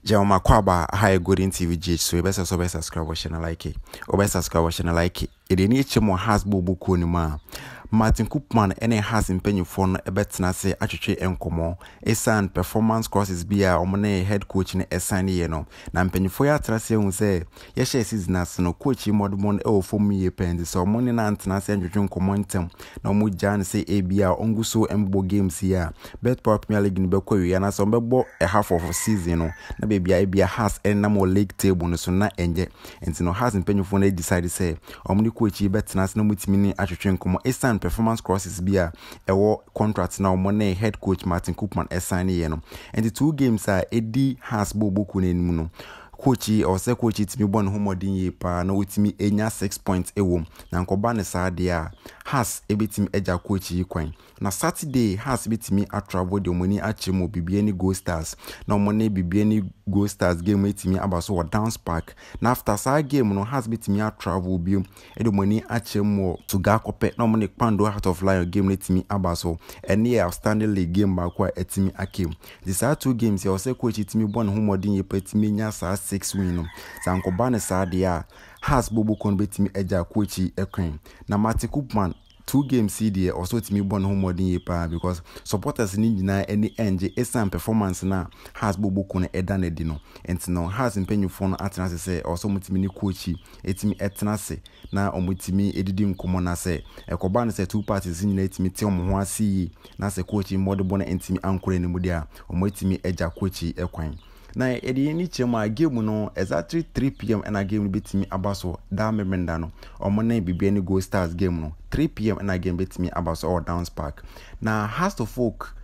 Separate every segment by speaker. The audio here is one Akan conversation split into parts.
Speaker 1: Gya wɔn akwaaba aha yɛ Golden TV GH so yɛbɛsɛ sɛ ɔbɛ subscribe wɔhyɛ na like ɔbɛ subscribe wɔhyɛ na like yɛde ani akyɛ mu wɔ Hearts bɔɔlbɔ kuo no mu a Martin Koopman ne Hearts mpanyinfoɔ no bɛtena ase atwetwe nkɔmmɔ ɛsiane performance clauses bi a wɔn ne head coach no ɛsan yɛ no na mpanyinfoɔ yi atena ase ahu sɛ yɛhyɛ season ase no coach yi mmɔdemmɔ no ɛwɔ fam yie pɛn nti sɛ wɔn ne no antena ase antwetwe nkɔmmɔ ntɛm na wɔgyaa no sɛ ebia ɔngu so mbɔ games yi a Betpaw Premier League no bɛkɔ awie anaasɛ wɔbɛbɔ a half of season no na baabi a ebia Hearts ɛnam wɔ league table no so na ɛnyɛ nti no Hearts mpanyinfoɔ no decide sɛ wɔn ne coach yi bɛtena ase na wɔtumi ne atwetwe nkɔmmɔ ɛsiane performance clauses bi a ɛwɔ contract na wɔn ne head coach Martin Koopman ɛsan ne yɛ no nti two games a ɛdi Hearts bɔ boku no anim no coach yi ɔwɔ sɛ coach yi tumi bɔ ne ho mmɔden yie paa na ɔtumi nya six points ɛwɔ mu na nkɔba ne saa deɛ a Hearts ɛbɛtumi agya coach yi kwan. Na Saturday Hearts bɛtumi atravel de wɔn ani akyerɛ mu wɔ Bibiani Gold Stars na wɔn ne Bibiani Gold Stars game atumi aba so wɔ Downs Park. Na after saa game no Hearts bɛtumi atravel bio de wɔn ani akyerɛ mu wɔ Sogakɔpɛ na wɔn ne Kpando Heart of Lion game no atumi aba so. Ɛne yɛ outstanding league game baako a atumi aka mu. Nti saa two games yɛ wɔ sɛ coach tumi bɔ ne ho mmɔden yie pa tumi nya saa six win no. Sɛ ankɔba ne saa deɛ a Hearts bɔbɔkuo no bɛtumi agya coach yi kwan. Na Martin Koopman two games yi deɛ ɔsɛ ɔtumi bɔ ne ho mmɔden yie paa because supporters no nyinaa ani ɛngye ɛsiane performance no a Hearts bɔbɔ kuo no ɛda no adi no nti no Hearts mpanyinfoɔ no atena ase sɛ ɔsɛ wɔtumi ne coach yi ɛtumi ɛtena ase na wɔtumi ɛdidi nkɔmmɔ na sɛ ɛkɔba no sɛ two parties nyinaa ɛtumi te wɔn ho ase yie na sɛ coach yi mmɔdebɔ no ɛntumi ankɔ n'anim deɛ a wɔatumi agya coach yi ɛkwan. Na yɛde yɛn ani kyerɛ mu a, game no exactly 3 pm ɛna game no bɛtumi aba so daa Memenda no. Wɔn ne Bibiani Gold Stars game no 3 pm ɛna game bɛtumi aba so ɛwɔ Downs Park. Na Hearts of Oak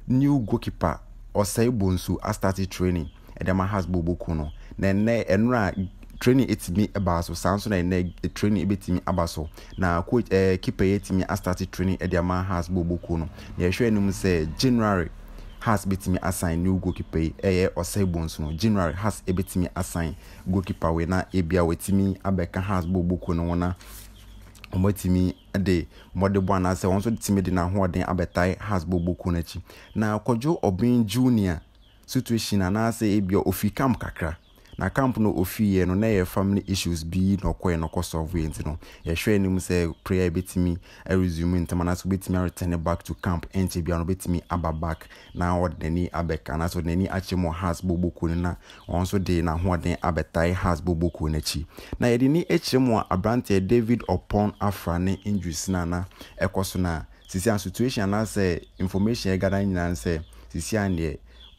Speaker 1: new goalkeeper Osei Bonsu astart training ɛde ama Hearts bɔɔlbɔ no. Na ɛnɛ ɛnora training ɛtumi ɛbaa so, saa nso na ɛnɛ training ɛbɛtumi aba so. Na coach keeper yi ɛtumi astart training ɛde ama Hearts bɔɔlbɔ no. Na yɛhwɛ anim sɛ January Hearts bɛtumi asan new goalkeeper yi ɛyɛ Osei Bonsu no. January Hearts ɛbɛtumi asan goalkeeper wei na ebia watumi abɛka Hearts bɔɔlbɔ no ho na wɔatumi de mmɔdebɔ anaasɛ wɔn nso tumi de n'ahoɔden abɛtae Hearts bɔɔlbɔ no akyi. Na Kwadwo Obeng Junior situation anaasɛ ebia ofi camp kakra. Na camp no ofiiɛ no na ɛyɛ family issues bi na ɔkɔɛ na ɔkɔ solve yɛ nti no yɛhwɛ anim sɛ prayer bɛtumi resume ntɛm anaasɛ obɛtumi return back to camp ɛnkyɛ bia no obɛtumi aba back na ɔde n'ani abɛka anaasɛ ɔde n'ani akyɛ mu wɔ Hearts bɔɔlbɔ kuo no na wɔn nso de n'ahoɔden abɛtae Hearts bɔɔlbɔ kuo n'akyi. Na yɛde ni akyerɛ mu a aberanteɛ David Opon Afra ne injuries na na ɛkɔ so na sisi a situation anaasɛ information yɛgada nyinaa sɛ sisi a deɛ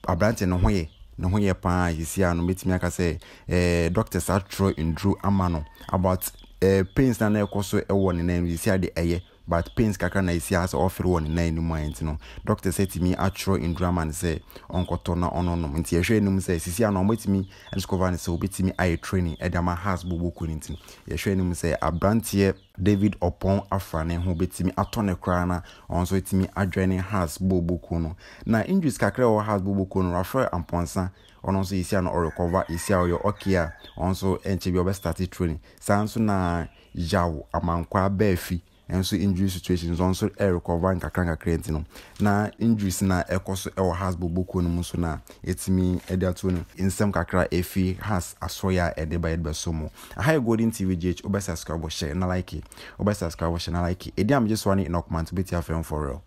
Speaker 1: aberanteɛ no ho yɛ ne ho yɛ paa. Sisi a no mɛtumi aka sɛ doctors atwerɛ nduro ama no about pains na na ɛkɔ so ɛwɔ ne nan mu. Sisi a deɛ ɛyɛ but pains kakra na esi asɛ ɔfere wɔ ne nan no mu a nti no doctors atumi atwerɛ nduro ama no sɛ ɔnkɔtɔ na ɔnonom. Nti yɛhwɛ anim sɛ sisi a no ɔmɛtumi discover no sɛ obɛtumi ayɛ training ɛde ama Hearts bɔbɔ kuo no. Nti yɛhwɛ anim sɛ aberanteɛ David Opon Afra ne ho bɛtumi atɔ ne koraa na ɔno nso atumi adwane Hearts bɔɔlbɔ kuo no. Na injuries kakra ɛwɔ Hearts bɔɔlbɔ kuo no, Rafael Amponsa ɔno nso yɛsi a no ɔrecover, yɛsi a ɔyɛ okay a ɔno nso ɛnkyɛ bi ɔbɛstart training. Saa nso na Yaw Amankwa Baafi nso injury situation nso nso ɛrecover nkakra nkakra nti no na injuries na ɛkɔ so ɛwɔ Hearts bɔɔlbɔ kuo no mu nso na ɛtumi ɛde ato no nsɛm kakra ɛfi Hearts asɔre a ɛde ba yɛde bɛso mu. Aha yɛ Golden TV GH, wobɛ subscribe, hyɛ na like, wobɛ subscribe, hyɛ na like. Ɛdi a megye soa ne Enoch Mant bɛti afɛm for real.